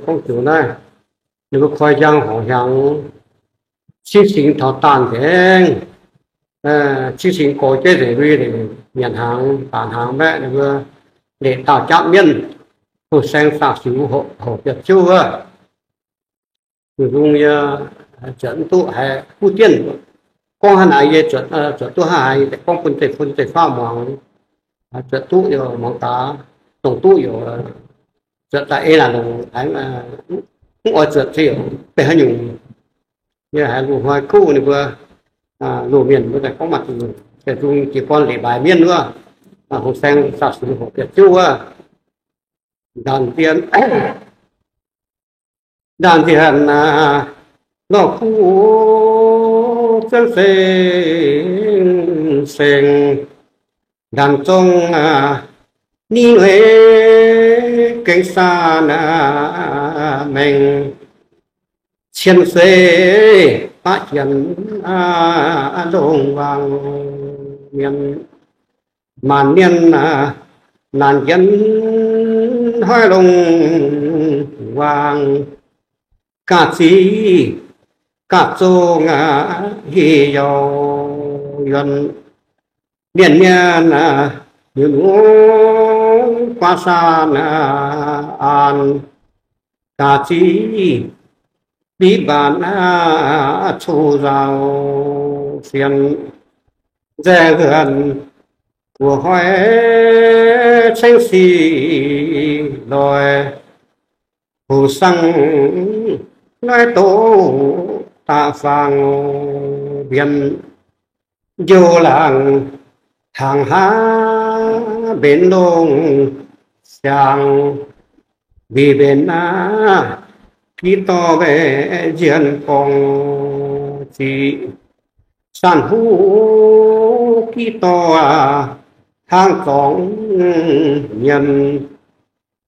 Gorngv ziux naaiv, ninh mbuo koi njang horc hnyangx, cingv singx taux daanh nzaengc, cingv singx gorx jeiv nzengc lui nyanc hnaangx, daanh hnaangx maeqv ninh mbuo leqc daauh japv mienv, houh saeng saah-siux hoqc biauv-ziouv wuov. Nzung yie zuotc mv duqv haiz kuv dienv. Gorngv hnangv naaic yie zuotc duqv hnangv haaix, yie gorngv bun zeiv-fun zeiv-faqv muangx. Zuotc duqv yaac muangx gaax, dongh duqv yaac zuotc daaih ei naaic longc, mv oix zuotc se yaac benx haaix nyungc. Yie haiz loz-hnoi kuv ninh mbuo, loz-mienh mbuo daaih gorngv maaih deix nzung jiez gorn leiz-mbaaix mienv wuov, houh saeng saah-siux hoqc biauv-ziouv wuov. Ndaanh nziex, ndaanh nziex lorh kuv zuonv seng seng, ndaanh zong ni nueiz gengh san mengh, cien seix baqv jienv longh waangc mienh, maanc mienh naanc jienv hnoi longh waangc, ga'zic ga'zong hieh yaac yuonc, mienh mienh nyungc-nyungc guaav san an, ga'zic biv mbaanx cuh nzaaux sienx, nzaeng wuonh guoqv hnoi ceng sic loix, houh saeng naaiv doqc da'faang mbienx, njoux laangc hnaangx haav mbenc longh siaangx, mbic mbenc aqv, giv dorh mbaeqc nzienh gorngv ziqc, sanh huv giv dorh hnangv zorngx mienh,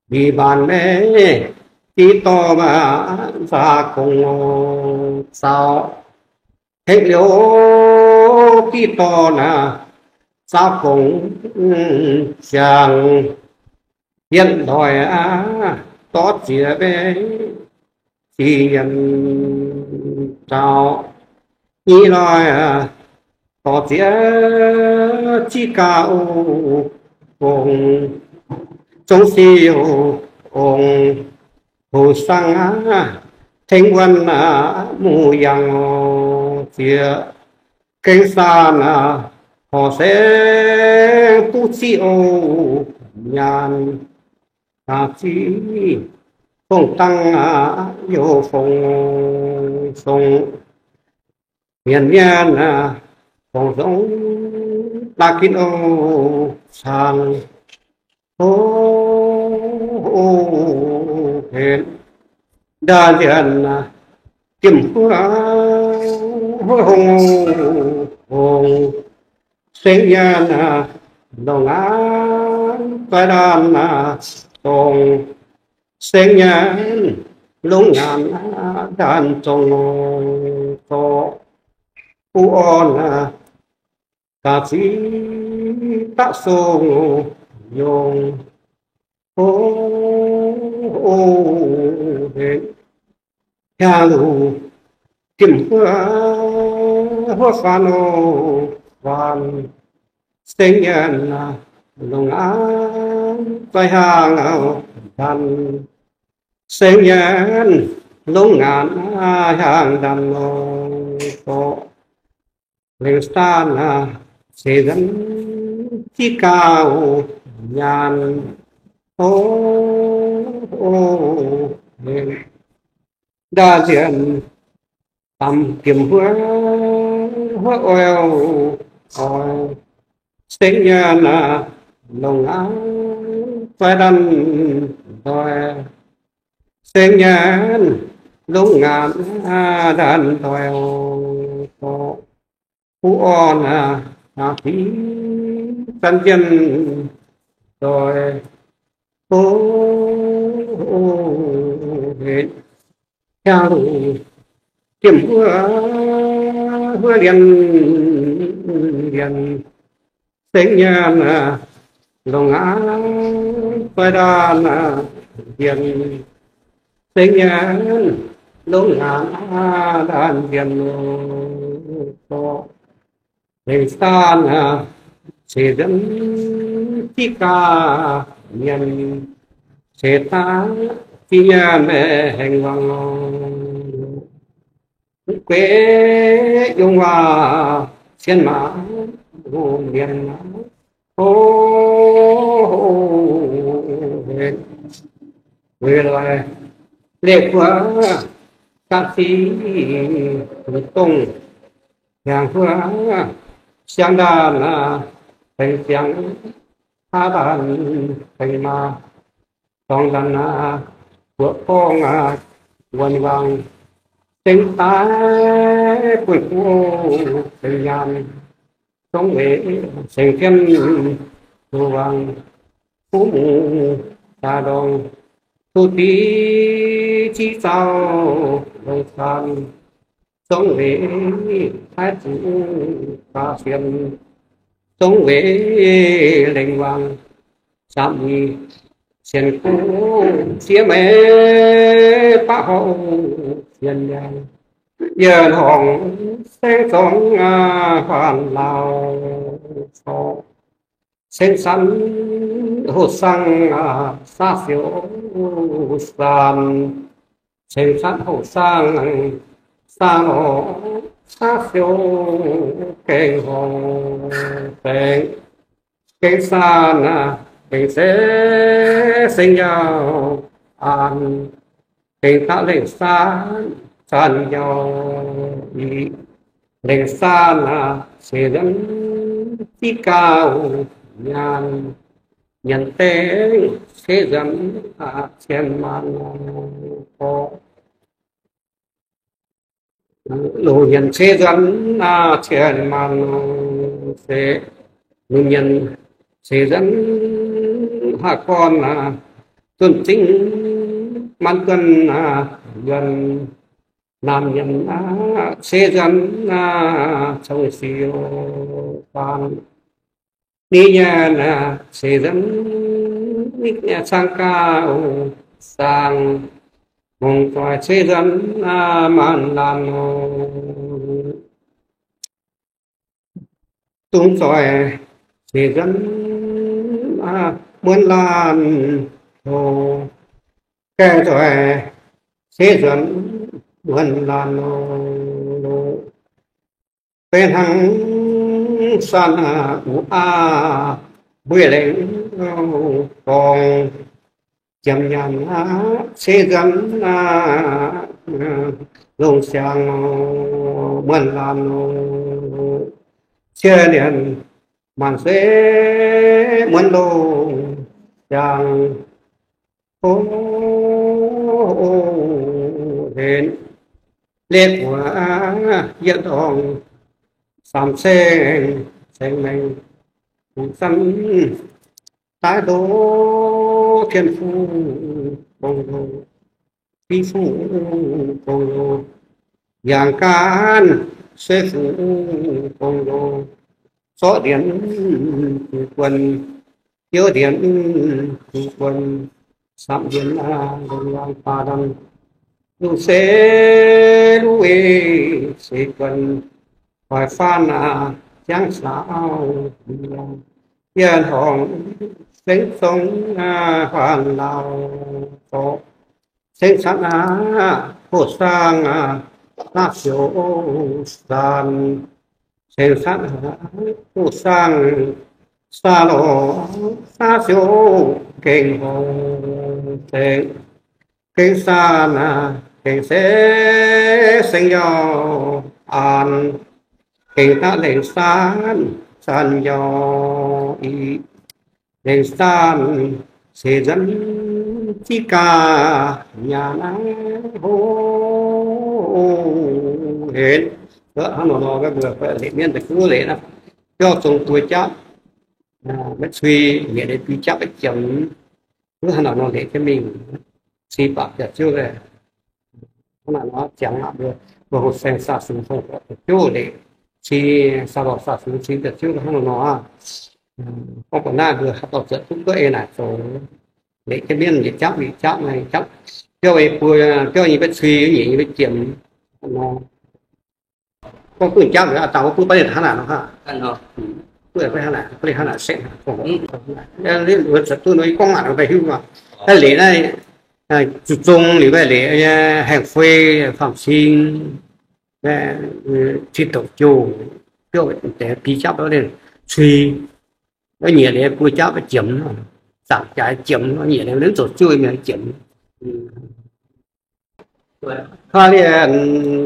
mbic mbaanx maiv giv dorh nzaa gong zaux, hengx liouh giv dorh naaiv zaux gong ziangx, yietv ndoih aqv, dorh ziex mbaeqc ziqc nyienz zaux, nyic ndoih dorh ziex ziqv gau gong, zong siou ong, houh saeng aqv, tengx wuonh muv yangh ziex, gengh san horc saeng duqv ziqv o nyaanh, ziqv fongc dangh youz fongc song, mienh mienh fongc song daaih ginv o cang, o, o, hec, ndaanh nziex diemv huov, huov hongh, hongh, sengx nyanc longc ngaanc zaaix ndaanh dongh, sengx nyanc longc ngaanc ndaanh zongh, zorqv buv orn ga'zic daqv song yongh, o, o, hec, hiaang luc diemv huov, huov faanv o, faanv, sengx nyanc longc ngaanc zaaix hiaang ndaanh, sengx nyanc longc ngaanc hiaang ndaanh nor, zorqv lengc saanh seix nzanc ziqv gau nyaanh, o, o, ndaanh nziex damh diemv huov, huov oix, oix, sengx nyanc longc ngaanc zaaix ndaanh ndoih, sengx nyanc longc ngaanc ndaanh ndoih, zorqv buv orn aqv, zanc jienh ndoih, o, o, hec, hiaang luc diemv huov, huov lienh, lienh, sengx nyanc longc ngaanc zaaix ndaanh lienh, Sengx nyanc longx nyanc laanh nzienh nor, lengc saanh ceix nzuonx jiv gaax nyanc, ceix daaih jiv nyanc hengx wangc. Mv gueix yungz waac cien maac mienh, o, weic lorz leih buoz ga'sie, dongh hiaangx huov siang ndaanh, tengx siang haav ndaanh, tengx maa dorngx ndaanh, buoqc gorngv wuonh wangc, sengx daaih buonc guv sengx nyaanh, zongv weic sengx jienv buoqc wangc, kuv mungz daaih ndorngx, duqv diqv jiv zaux longx saanh, zongv weic haih zuqc baac sienx, zongv weic lengc wangc, zaamc nyei sienx kuv siev meix baav horqc sienx yaangh, yietc horngc sengx zorngx faanv lauh corc, sengx sanv hoqc saang saav siouc saanh, sengx sanv hoqc saang saav lorh saav siouc gaengh horngc baengx, gaengh saanh gaengh se sengx yaauh an, gaengh daaih lengc saanh zaanc yaac i, lengc saanh ceix nzuonx jiv gaax nyaanh, nyanc dengv ceix nzuonx cien maanh gorx, loz nyanc ceix nzuonx cien maanh se, lunx nyanc ceix nzuonx haav gorn, zunh zingv maanc dunh yuonh, naamh nyanc ceix nzuonx cong-siouc faanv, ninh nyanc ceix nzuonx cang gaax saang, mongc zoih ceix nzuonx maanc laanh nor, dungz zoih ceix nzuonx muonz laanh nor, gaengh zoih ceix nzuonx muonz laanh nor, benx hnangv saanh uqv aqv, mbuo lengc gorngv, jiem nyanc ceix nzuonx longx siang muonz laanh nor, cie lienc maanc se muonz longx siang, o, henv liepv wuov yietc ndorngx, saamv ceng ceng mengh, fu zanv daaih ndoqv Tin-Hungh gong-youz, Tin-Hungh gong-youz, yangh gaanv suiv Tin-Hungh gong-youz, zorqv ndienx zuqc guon, biouv ndienx zuqc guon, saapv ndienx longc wangc baac ndanc, lungh se luv ei seix guon, hoic faanv ziangv saauv, yietc horngc sengx zongx faanv lauh zorqv, sengx catv aqv hoqc saang aqv, naqv siouc saanh, sengx catv aqv hoqc saang, saah lorh saah siouc gengh horngc sengx, gengh saanh aqv gengh se sengx yaac an, gengh daaih lengc saanh saanh yaac i, lengc saanh ceix nzuonx jiv gaax nyaanh aqv. Hov, henv, hnangv nor nor mbuo leiz mienv daaih guv leiz naaiv, biauv zong buo japv, maiv cui mietc nyei biei japv maiv jiex. Mv hnangv nor nor leiz jienv mingh, ci baac biauv-ziouv, hnangv naaic nor ziangx aqv, mbuo, mbuo hungh saeng saah sux fongc horc daaih jouv leiz, ci saah lorh saah sux ci biauv-ziouv hnangv nor nor aqv. Gorngv mbuox naaiv mbuo haaix dauh zuotc duqv guoqv ei naaic zoux, leiz jienv mienv yietc japv yietc japv naaiv japv, biauv nyei buo, biauv nyei mbuo cui, nyiec nyei mbuo jiemx nor. Gorngv bun jaapv aqv, dangh wuov bun baav ninh hnangv naaic nor, bun baav hnangv naaic, bun ninh hnangv naaic setv. Duqv nor gorngv naaic, mbuo hiuv nor, leiz naaiv zuqc zong liuz mbaeqv leiz nyei haengh fei, faam-cing, cin douc jouh, biauv deix bi jaapv cui, nyiec liuz bun jaapv jiemx, zaangc jaaix jiemx, nyiec liuz mv zoux ziouv mingh jiemx. Korv-lienh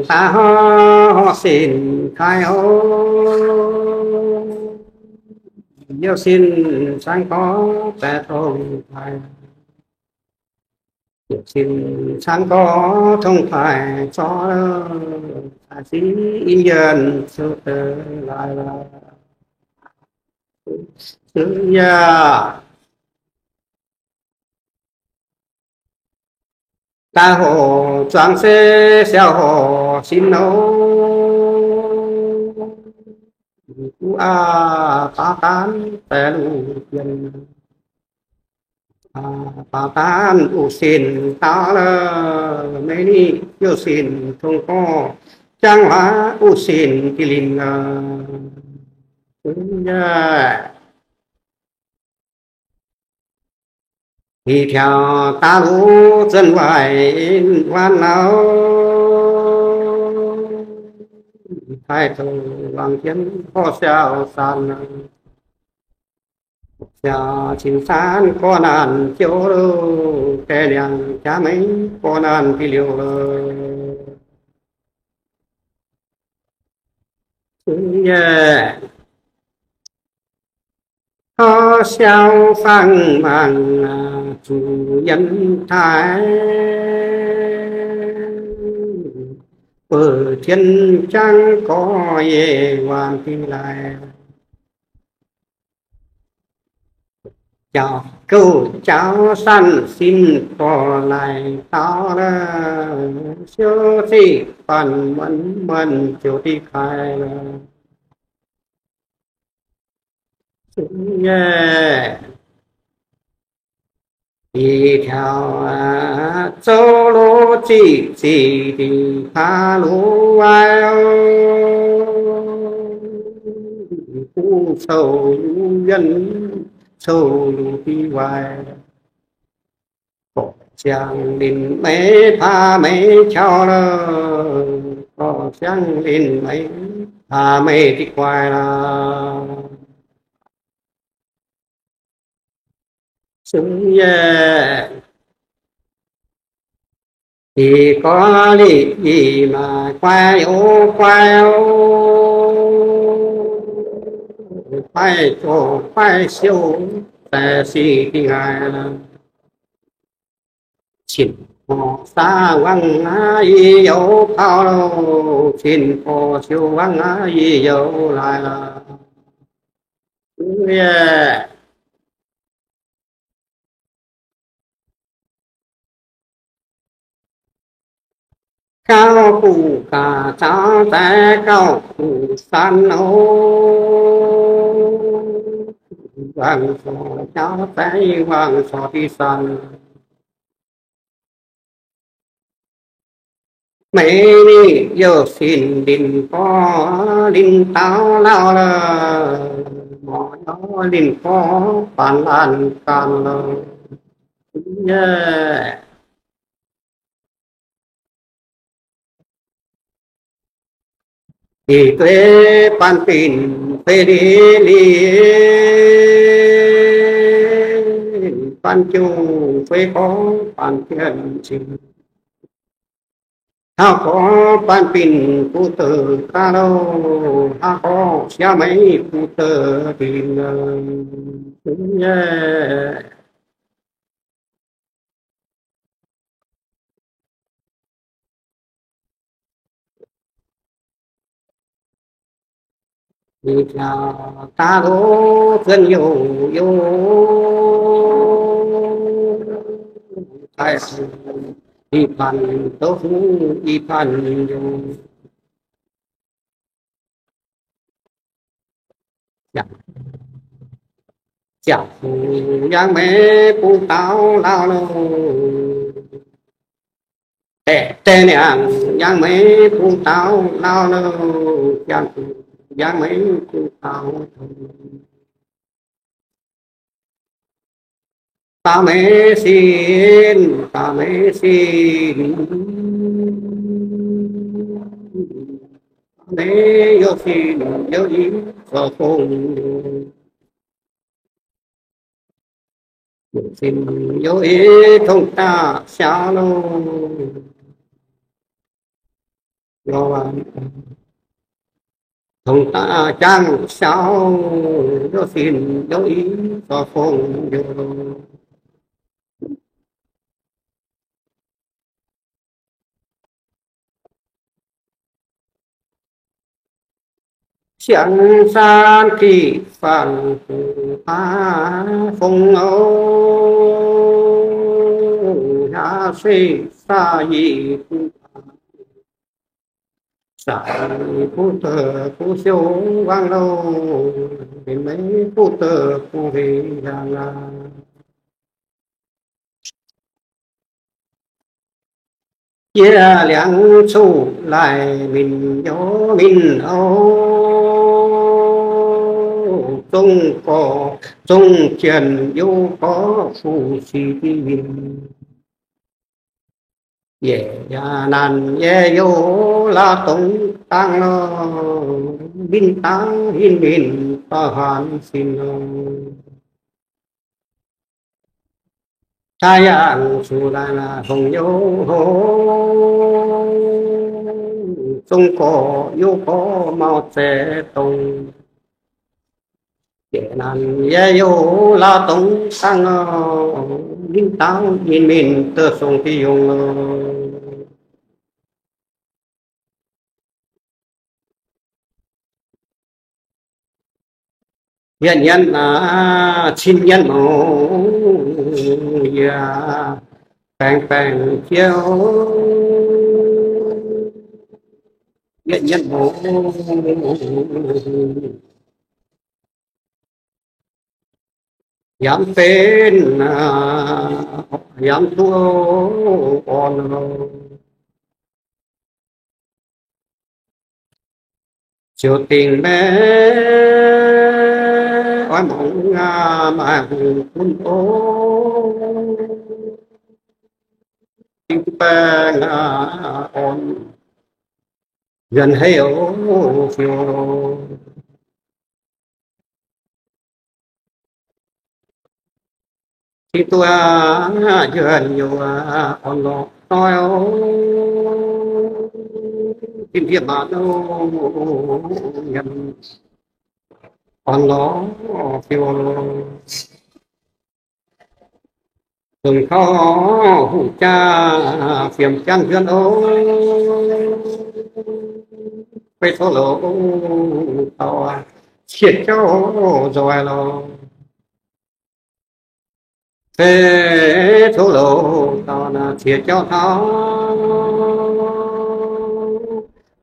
daaih horv, horv sin kaaix oc. Youh sin cangv gorx baeqc tongx taaix, youh sin cangv gorx tongx taaix zorqv, cai sic yienh ziouc deix laaix laaix. Yaac daaih hoc zuangx se siau hoc sin oc. Guv aav, baaux daanv baeqc luc jienh, baaux daanv uv sin daux la'meiv ni, youh sin tong gorx jangv waac uv sin diqc linh aac. Yie tiaux daav luv zuonx waaic in waanc nor, haih zoux wangc jienv horv siau saan, siau cin saan gorx naanc jouv, gaeqv niangx jaax meiv gorx naanc diqc liouh. Yie tov siau fangx mangc zuqc yiem taaix, buoz-tien jangv gorx yie waanc diqc laaix. Jaux gouv jaux sanv sin gorx laaix daux la'siou ziqv banh muonz muonz ziouc diqc kaaix la'siou nyei. Ih tiaux zoux lov ziqc ziqc dingc paav lov waaic, buv coux luv yuonh, coux luv biv waaic. Gorqv siang linh meix paav meix qaux la'siou, gorqv siang linh meix paav meix diqc guaix la'siou nyei. Ih gorx liqc ih maaih guaix oc, guaix oc, guaix zoqc guaix siou, daaih sic diqc ngaih. Cin-borqc saah wangc aqv, yie youz kaux loh, cin-borqc siou wangc aqv, yie youz laaix la'siou nyei. Gauh guqc gaax zaaux zaaix gauh guqc saan oc. Wangc corc zaaux zaaix wangc corc diqc saan. Meix ninh youh sin linh gorx, linh daux lauh la'maah, linh gorx baanc laanh gaanv la'nyeic. Ih dueiv baan binh fei liz liz, baan jungh fei gorx baan jien cingx. Hnangv gorx baan binh buv douh ga'loh, hnangv gorx siaauv meiv buv douh dinh nyei. Ih tiaux daav lov zuonx youh youh, daaih ih paanh douv hungh ih paanh youh. Ziangh hoc yangh meix bung daux lauh loh. Daeqc deix niangx, yangh meix bung taux lauh nor, yangh meix bung taux tong. Daaux meix sin, daaux meix sin, daaux meix youh sin youh i zoux fong. Sin youh i tong daaih siaaux loh. Tong daaih jangv siaaux, youh sin youh i zoux fong youh. Siang-saan giqv faanh hungh aav fong oc, hnangv se saah yic bun, saah yic bun deix bun siou wangv loh, mbenc meix bun deix bun heix hiaangx aqv. Jiex liangx cuqv laaih minc youz minc oc, zongh gorx zongh jien youh gorx fu-sic minc. Yie yaac nanc yie youh lauh dongh dangh nor, minc dangh hinc minc doix-huaanx sin nor. Taaix yangh zuqc laaih hongx youh hongx, zong gorx youh gorx mauh zaeqc dongh. Yie nanc yie youh lauh dongh dangh nor, ninh dauh ninh mienh duqv song diuh yungh nor. Yietc nyienv aac, cin nyienv oc, yie baengh baengh jiex. Yietc nyienv oc, yaac benx, yaac duqv orn oc. Ziouc dingc maiv oix muangx aqv, maaih hungh gunv oc. Dingc duqv baengh aqv, orn yuonx hei oc, ziouc dingc duqv yuonx youh orn lorqc doic oc. Dingc ndiev maanc oc, nyanc orn lorqc fiuv. Zunc kouv hungh jaa fiemx jangv nzuonx oc. Beiv tov louc dauh ciev jauv nzoih lorqc. Beiv tov louc dauh ciev jauv taux,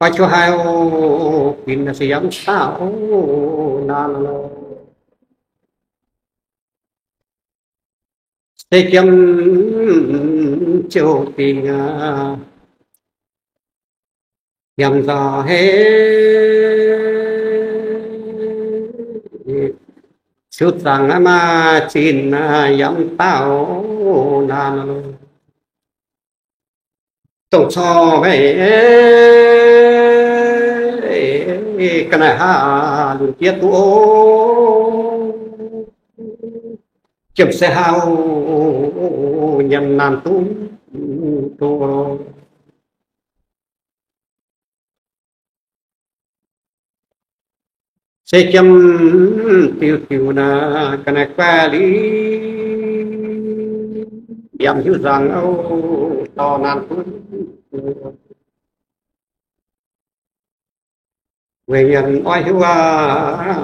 oix qiex haic oc, binc se yaac mv daaih oc, naanc lorqc. Se jiem ziouc dingc aqv, yaac nzauh hei. Ziouc zaangc aqv, maaih zinh yaac mv daaih oc, naanc lorqc. Dongh corc maiv ga'naaiv haah lunc jiex duqv oc. Jiem se haah nyanc naanc duqv duqv. Se jiem diuh diuh naaic ga'naaiv guaix liuz, yaac mv hiuv nzangc oc, dorh naanc duqv. Weic mienh oix hiuv aac,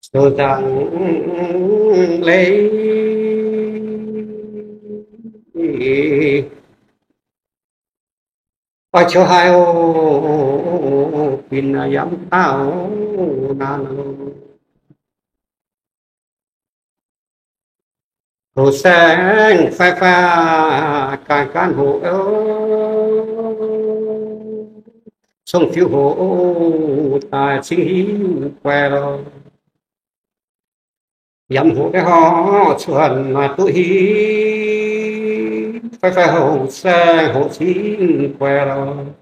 zoux nzangc leiz. Oix qiex haic oc, binc yaac mv daaih oc, naanc oc. Hoqc saeng fai fai, gaanv gaanv hoqc, cong-fiuv hoqc daaih cingv hiuv guai lorqc. Yamv hoqc naaiv horc cuotv maaih duqv hiuv, fai fai hoqc saeng hoqc cingv guai lorqc.